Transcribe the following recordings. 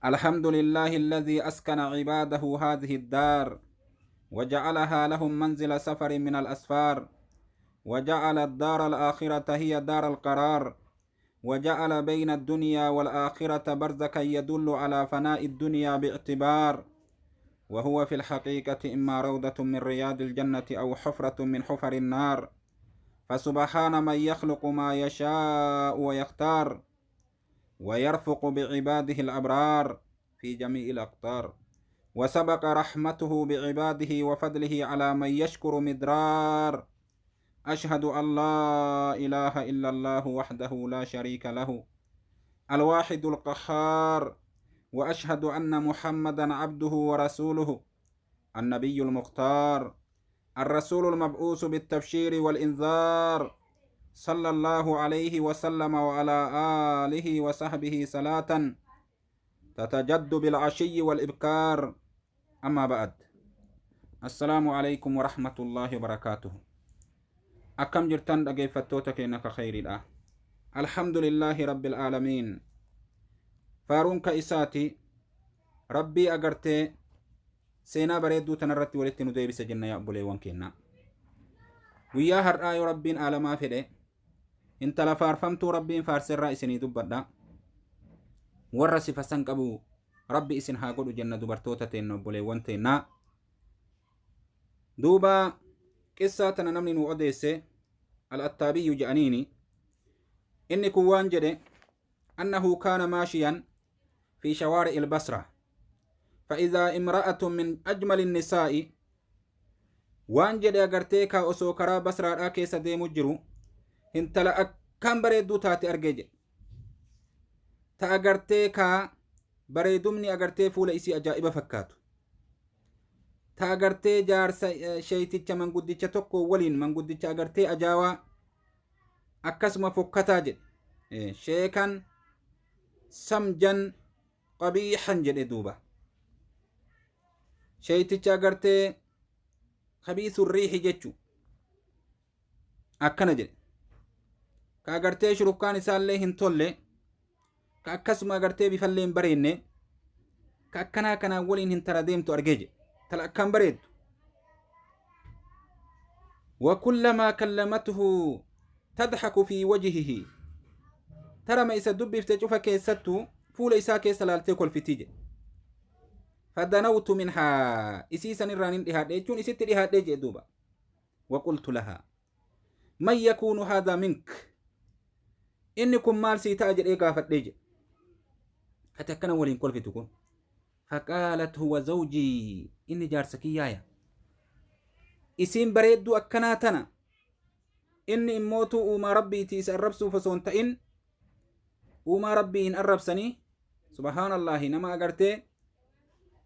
الحمد لله الذي أسكن عباده هذه الدار وجعلها لهم منزل سفر من الأسفار، وجعل الدار الآخرة هي دار القرار، وجعل بين الدنيا والآخرة برزكا يدل على فناء الدنيا باعتبار، وهو في الحقيقة إما روضة من رياض الجنة أو حفرة من حفر النار. فسبحان من يخلق ما يشاء ويختار، ويرفق بعباده الأبرار في جميع الأقطار، وسبق رحمته بعباده وفضله على من يشكر مدرار. أشهد أن لا إله إلا الله وحده لا شريك له الواحد القهار، وأشهد أن محمدا عبده ورسوله النبي المختار الرسول المبعوث بالتبشير والإنذار، صلى الله عليه وسلم وعلى آله وصحبه صلاة تتجد بالعشي والإبكار. أما بعد، السلام عليكم ورحمة الله وبركاته. أكم جرتان dhaggeeffattoota keenya ka khayriidha. Alhamdulillahi rabbil aalamiin. Faaruun ka isaati rabbii agartee seenaa bareedduu tanarratti walitti nu deebise jenna. Yaa obboleewwan keenya, guyyaa har'aa yoo rabbiin aalamaa fedhe intala faarfamtuu rabbiin faarserraa isinii dubbadha. Warra sifa san qabu rabbi isin haa godhu jenna, dubartoota teenna, obboleewwan teennaa. Duuba qissaa tana namni nu odeesse al-Attaabiyyu je'aniini. Inni kun waan jedhe: أنه كان ماشيا في شوارع البصرة فإذا امرأة من أجمل النساء. Waan jedhe agartee kaa osoo karaa Basraadhaa keessa deemu jiru intala akkaan bareedduu taate argee jedhe, ta agartee kaa bareedumni agartee fuula isii ajaa'iba fakkaatu, ta agartee jaarsa sheeyticha manguddicha tokko waliin, manguddicha agartee ajaawaa akkasuma fokkataa jedhe, شيخا سمجا قبيحا jedhe. Duuba sheeyticha agartee خبيث الريح jechu akkana jedhe, ka agartee shurufkaan isaallee hin tolle, ka akkasuma agartee bifallee hin bareenne, ka akkanaa kanaan waliin hin tara deemtu argee jedhe, tala akkaan bareeddu. وكلما كلمته تضحك في وجهه. Tarama isa dubbifte cufa keessattuu fuula isaa keessa laaltee kolfitii jedhe. فدنوت منها, isii san irraan hin dhihaadhe jechuun isitti dhihaadhe jedhe. Duuba وقلت لها من يكون هذا منك, inni kun maal sii ta'a jedhee gaafadhee jedhe, ati akkana waliin kolfitu kun. فقالت هو زوجي, inni jaarsa kiyyaaya. Isiin bareedduu akkanaa tana, inni immootu uumaa rabbiiti isa arrabsuuf osoo hin ta'in, uumaa rabbii hin arrabsanii. Subhaanallaahi, nama agartee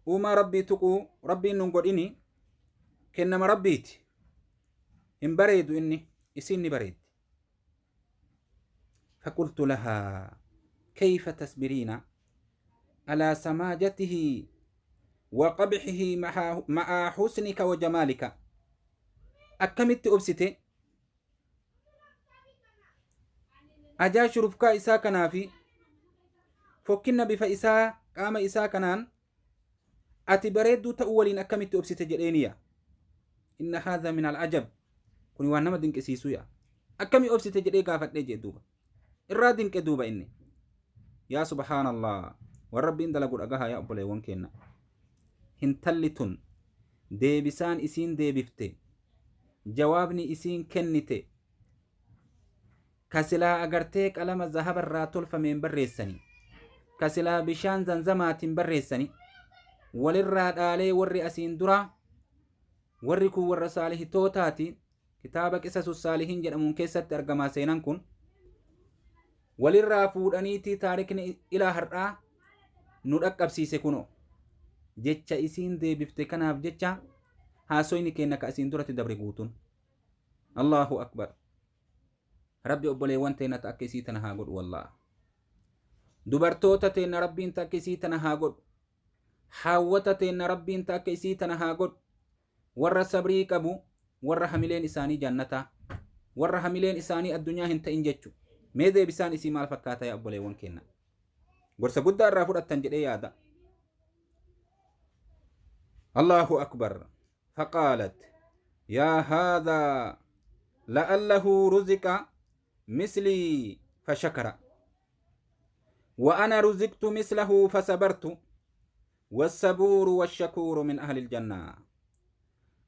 uumaa rabbii tuquu rabbiin nun godhini. Kennama rabbiiti, hin bareedu inni, isiin ni bareeddi. فقلت لها كيف تصبرين على سماجته وقبحه مع حسنك وجمالك؟ Akkamitti obsite ajaa shurufkaa isaa kanaa fi fokkinna bifa isaa, qaama isaa kanaan ati bareedduu ta'uu waliin akkamitti obsite jedheeniya. إن هذا من العجب, kuni waan nama dinqisiisuu ya, akkami obsite jedhee gaafadhee jedhe. Duuba irraa dinqe. Duuba inni, yaa subhaanallah, waan rabbiin dalagu dhagahaa yaa obboleewwan keenna. Hintalli tun deebisaan isiin deebifte, jawaabni isiin kennite, ka silaa agartee qalama zahabarraa tolfameen barreessani, ka silaa bishaan zanzamaatiin barreessani, walirraa dhaalee warri asiin dura, warri kun warra saalihitootaati. Kitaaba Qisasu Saalihiin jedhamuun keessatti argamaa. Seenan kun walirraa fuudhaniitii taarikni ilaa har'aa nu dhaqqabsiise. Kuno jecha isiin deebifte kanaaf jecha haasoyni kenna ka asiin duratti dabre guutuun. Allahu akbar! Rabbi obboleewwan teenna ta akka isii tana haa godhu. Wallaa, dubartoota teenna rabbiin ta akka isii tana haa godhu. Haawwata teenna rabbiin ta akka isii tana haa godhu. Warra sabrii qabu, warra hamileen isaanii jannataa, warra hamileen isaanii addunyaa hin ta'in jechu. Mee deebisaan isii maal fakkaata yaa obboleewwan keenna? Gorsa guddaa irraa fudhattan jedhee yaada. Allahu akbar. Faqaalat yaa haadhaa la'allahu ruziqa mislii fashakara wa ana ruziktu mislahu fasabartu والصبور والشكور من أهل الجنة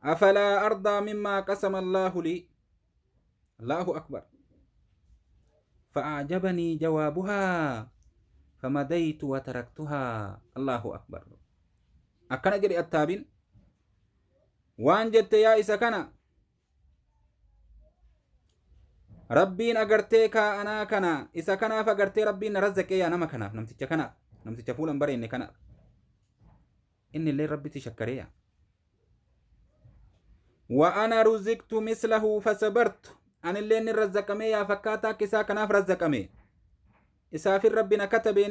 أفلا أرضى مما قسم الله لي الله أكبر فأعجبني جوابها فمضيت وتركتها الله أكبر أكن جري التابين وان جت يا إسا كان Rabbiin agartee kaa anaa kana isa kanaaf agartee Rabbiin na razzaqee yaa nama kanaaf namticha kanaaf namticha fuula hin bareenne kanaaf inni illee Rabbitti shakkaree yaa. Wa ana ruziktu mislahu fasabartu anillee inni razzaqamee yaa fakkaataa akka isaa kanaaf razzaqame isaafin Rabbi na katabee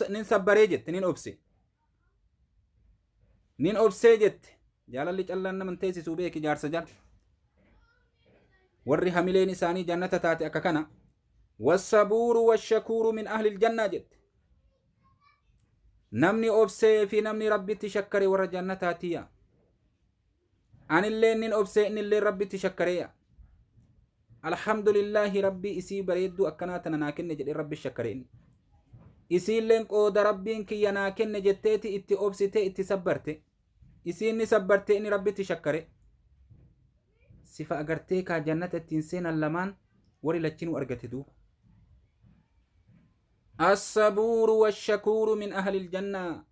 nin sabbaree jette nin obse nin obsee jette jaalalli callaan nama hin teessisuu beeki jaarsa jala warri hamileen isaanii jannata taate akka kana wassabuuru washakuuru min ahli ljannaa jette namni obsee fi namni rabbitti shakkare warra jannataatiya anillee nin obsee innillee rabbitti shakkareeya alhamdulillaahi rabbii isii bareedduu akkanaa tana naa kenne jedhee rabbi shakkare inni isiilleen qooda rabbiin kiyya naa kenne jetteeti itti obsitee itti sabbarte isiin ni sabbarte inni rabbitti shakkare sifa agartee kaa jannata ittiin seenan lamaan warri lachinuu argate duuba assabuuru washakuuru min ahlil jannaa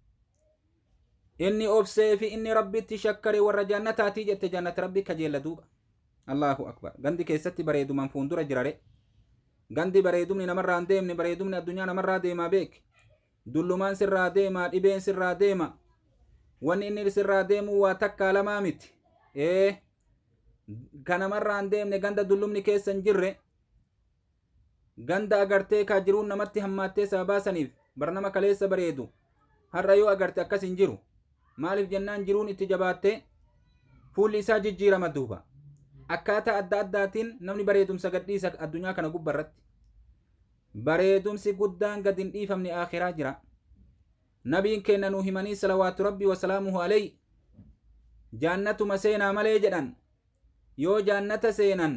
Inni obsee fi inni Rabbitti shakkare warra jannataatii jette jannata Rabbi kajeella duuba. Allahu akbar. Gandi keessatti bareeduman fuundura jirare. Gandi bareedumni namarraa hin deemne bareedumni addunyaa namarraa deemaa beek. Dullumaan sirraa deemaa dhibeen sirraa deema. Wanni inni sirraa deemuu waa takkaa lamaa miti. Ee ka namarraa hin deemne ganda dullumni keessa hin jirre Ganda agartee kaa jiruun namatti hammaattee sababaa saniif bar nama kaleessa bareedu har'a yoo agarte akkas hin jiru. Maaliif jennaan jiruun itti jabaattee fuulli isaa jijjiirama duuba. Akkaataa adda addaatiin namni bareedumsa gad dhiisa addunyaa kana gubba irratti. Bareedumsi guddaan gad hin dhiifamne aakhiraa jira. Nabiin keenna nuu himanii salawaatu rabbii wasalaamuhu alayhi jaannatuma seenaa malee jedhan yoo jaannata seenan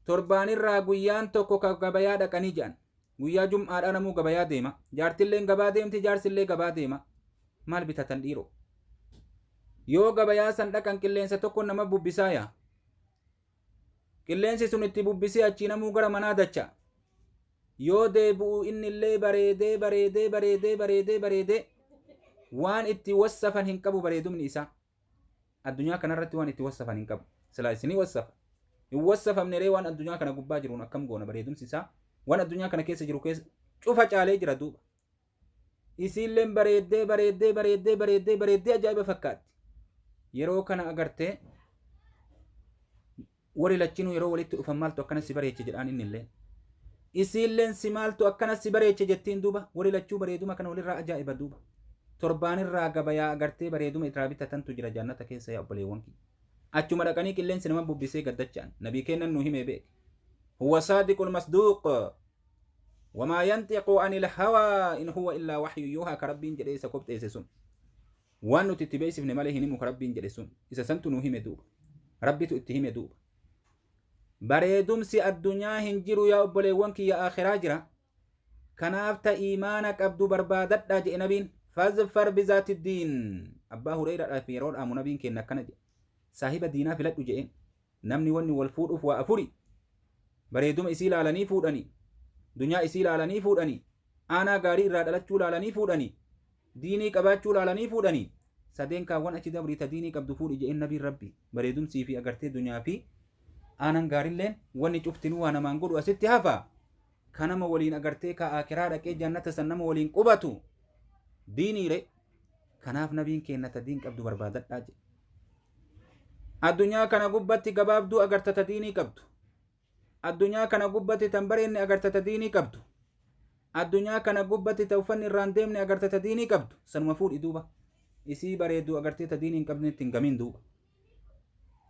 torbaanirraa guyyaan tokko ka gabayaa dhaqanii jedhan guyyaa jum'aadhaa namuu gabayaa deema jaartilleen gabaa deemti jaarsillee gabaa deema maal bitatan dhiiroo yoo gabayaa san dhaqan qilleensa tokko nama bubbisaa yaa qilleensi sun itti bubbisee achii namuu gara manaa dacha yoo deebi'u innillee bareedee bareedee bareedee bareedee bareedee waan itti wassafan hin qabu bareedumni isaa addunyaa kanarratti waan itti wassafan hin qabu. Silaa isinii wassafa. Hin wassafamne ree waan addunyaa kana gubbaa jiruun akkam goona bareedumsi isaa waan addunyaa kana keessa jiru keessa cufa caalee jira duuba. Isiilleen bareeddee bareeddee bareeddee bareeddee bareeddee ajaa'iba fakkaatti. Yeroo kana agartee warri lachinuu yeroo walitti dhufan maaltu akkana si bareeche jedhaan innillee. Isiilleen si maaltu akkana si bareeche jettiin duuba warri lachuu bareeduma kana walirraa ajaa'iba duuba. Torbaanirraa gabayaa agartee bareeduma irraa bitatantu jira jannata keessa yaa obboleewwan kiyya. Achuma dhaqanii qilleensi nama bubbisee gaddacha'an. Nabii keennan nu himee beeke. Huwa saadiqul masduuq. Wamaa yanxiqu anil hawaa in huwa illaa waxyu yuuhaa ka rabbiin jedhee isa kopxeesse sun. Waan nuti itti beeksifne malee hin himu ka Rabbiin jedhe sun. Isa santu nuu hime duuba. Rabbitu itti hime duuba. Bareedumsi addunyaa hin jiru yaa obboleewwan kiyya aakhiraa jira. Kanaaf ta iimaana qabdu barbaadadhaa jedhe nabiin. Fazfar bizaati diin. Abbaa Hureyraadhaaf yeroo dhaamu nabiin keenna akkana jedhe. Saahiba diinaa filadhu jedheen. Namni wanni wal fuudhuuf waa afuri. Bareeduma isii laalanii fuudhanii. Dunyaa isii laalanii fuudhanii. Aanaa gaarii irraa dhalachuu laalanii fuudhanii. Diinii qabaachuu laalanii fuudhanii sadeen kaawwan achi dabrii ta diinii qabdu fuudhi je'een nabiin rabbi bareedumsii fi agartee dunyaa fi aanan gaarilleen wanni cuftinuu waa namaan godhu asitti hafa ka nama waliin agartee ka aakiraa dhaqee jannata san nama waliin qubatu diiniire kanaaf nabiin keenna ta diin qabdu barbaadadhaa jedhe addunyaa kana gubbatti gabaabduu agarta ta diinii qabdu Addunyaa kana gubbatti tan bareenne agarta ta diinii qabdu. Addunyaa kana gubbatti ta uffanni irraa hin deemne agarta ta diinii qabdu. Sanuma fuudhi duuba. Isii bareeddu agartee ta diinii hin qabnetti hin gamin duuba.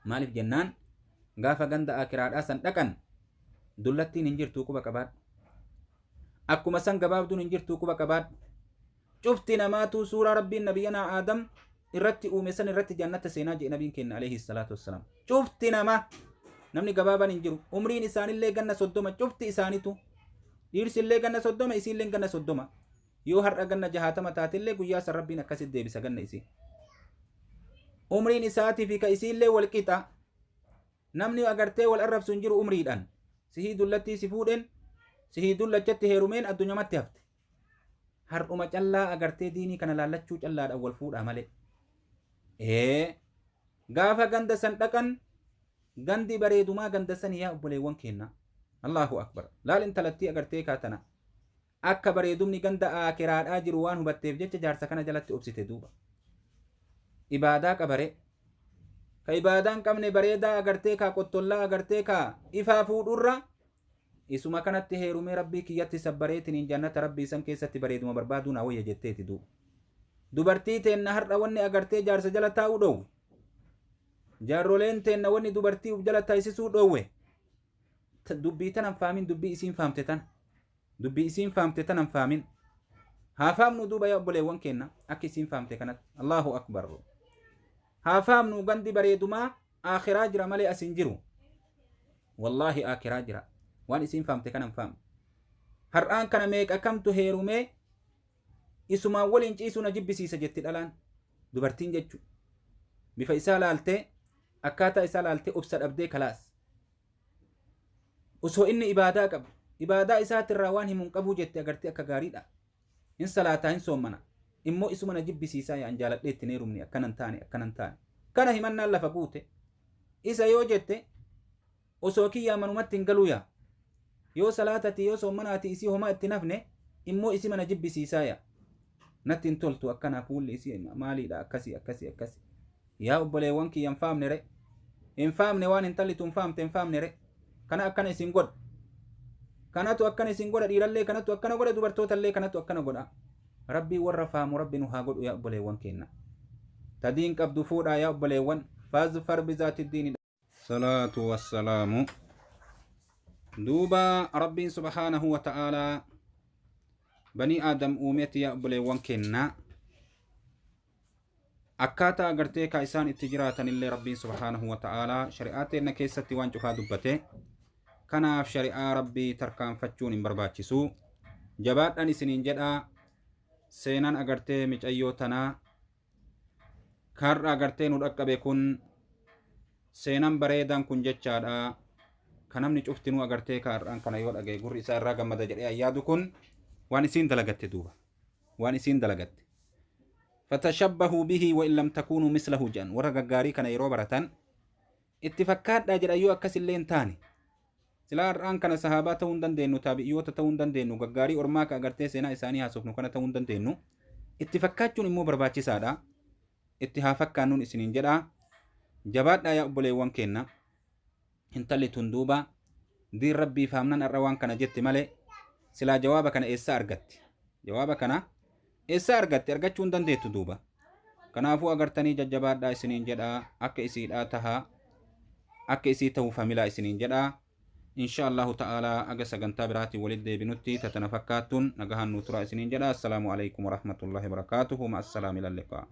Maaliif jennaan gaafa ganda akiraadhaa san dhaqan dullattiin hin jirtuu quba qabaadhu. Akkuma san gabaabduun hin jirtuu quba qabaadhu. Cufti namaatuu suuraa Rabbiin nabiyyanaa Aadam irratti uume san irratti jannata seenaa jedhe nabiin keenya alayhi salaatu wassalaam. Cufti namaa namni gabaabaan hin jiru. Umriin isaanillee ganna 30 cufti isaanitu. Dhiirsillee ganna 30 isiilleen ganna 30. Yoo har'a ganna jahaatama taatellee guyyaa san Rabbiin akkasitti deebisa ganna isii. Umriin isaatii fi ka isiillee wal qixa. Namni agartee wal arrabsu hin jiru umriidhaan. Sihii dullattii si fuudheen, sihii dullachatti heerumeen addunyamatti hafte. Har'uma callaa agartee diinii kana laallachuu callaadhaan wal fuudhaa malee. Ee gaafa ganda san dhaqan gandi bareedumaa ganda sani yaa obboleewwan keenna. Allahu akbar. Laal intalattii agartee kaa tana. Akka bareedumni ganda aakiraadhaa jiru waan hubatteef jecha jaarsa kana jalatti obsite duuba. Ibaadaa qabare. Ka ibaadaa hin qabne bareedaa agartee kaa qottollaa agartee kaa ifaa fuudhurra isuma kanatti heerumee rabbii kiyyatti sabbareetiniin jannata rabbii san keessatti bareeduma barbaaduu naa wayya jetteeti duuba. Dubartii teenna har'a wanni agartee jaarsa jala taa'uu dhoowwe. Jaarroleen teenna wanni dubartii uf jala taasisuu dhoowwe. Dubbii tanan faamin dubbii isiin faamte tana. Dubbii isiin faamte tana hin faamin. Haa faamnu duuba yaa obboleewwan keenna akka isiin faamte kanatti. Allahu akbar. Haa faamnu gandi bareedumaa aakhiraa jira malee as hin jiru. Wallaahi aakhiraa jira. Waan isiin faamte kana hin faamne. Har'aan kana meeqa kamtu heerumee isumaan waliin ciisuu na jibbisiisa jetti dhalaan. Dubartiin jechu. Bifa isaa laaltee akkaataa isaa laaltee obsa dhabdee kalaas. Osoo inni ibaadaa qabu, ibaadaa isaatirraa waan himu hin qabuu jette agartee akka gaariidha. Hin salaataa hin soommana. Immoo isuma na jibbisiisaa yaa an jaaladhee itti hin heerumne akkana hin taane akkana hin taane. Kana himannaan lafa guute. Isa yoo jette osoo kiyyaa manumatti hin galuu yaa. Yoo salaatati yoo soommanaati isii homaa itti hin hafne immoo isima na jibbisiisaa yaa. Natti hin toltu akkanaa fuulli isii maaliidha akkasii akkasii akkasii. Yaa obboleewwan kiyya hin faamne re. Hin faamne waan intalli tun faamte hin faamne re. Kana akkana isin godha. Kanatu akkana isin godha dhiirallee kanatu akkana godha dubartootallee kanatu akkana godha. Rabbii warra faamu rabbi nu haa godhu yaa obboleewwan keenna. Tadiin qabdu fuudhaa yaa obboleewwan. Fazfar bizaati diini. Salaatu wassalaamu. Duuba Rabbiin subhaanahu wa ta'aalaa banii Aadam uumeeti yaa obboleewwan kennaa. Akkaataa agartee ka isaan itti jiraatanillee Rabbiin subhaanahu wa ta'aalaa shari'aa teenna keessatti waan cufaa dubbate. Kanaaf shari'aa Rabbii tarkaanfachuun hin barbaachisu. Jabaadhaan isiniin jedhaa seenaan agartee micayyoo tanaa Ka har'a agartee nu dhaqqabe kun seenan bareedaan kun jechaadha. Ka namni cuftinuu agartee ka har'aan kana yoo dhagaye gurri isaa irraa gammada jedhee an yaadu kun waan isiin dalagatte duuba. Waan isiin dalagatte. Fatashabbahuu bihi wa in lam takuunuu mislahu jedhan warra gaggaarii kana yeroo baratan itti fakkaadhaa jedhan yoo akkas illee hin taane. Silaa har'aan kana sahaabaa ta'uu hin dandeennu, taabi'iyoota ta'uu hin dandeennu, gaggaarii ormaa ka agartee seenaa isaanii haasofnu kana ta'uu hin dandeennu. Itti fakkaachuun immoo barbaachisaadha. Itti haa fakkaannuun isiniin jedha. Jabaadhaa yaa obboleewwan keenna. Intalli tun duuba diin rabbii faamnan har'a waan kana jetti malee silaa jawaaba kana eessaa argatti? Jawaaba kana eessaa argatti? Argachuu hin dandeettu duuba. Kanaafuu agartanii jajjabaadhaa isiniin jedha akka isiidhaa tahaa akka isii ta'uuf hamilaa isiniin jedha. Insha Allahu ta'ala aga sagantaa biraatiin walitti deebinutti tatana fakkaattuun nagahaan nuu turaa isiniin jedha. Assalaamu alaikum warahmatullahi wabarakaatuhu. Ma'assalaam ilal liqaa.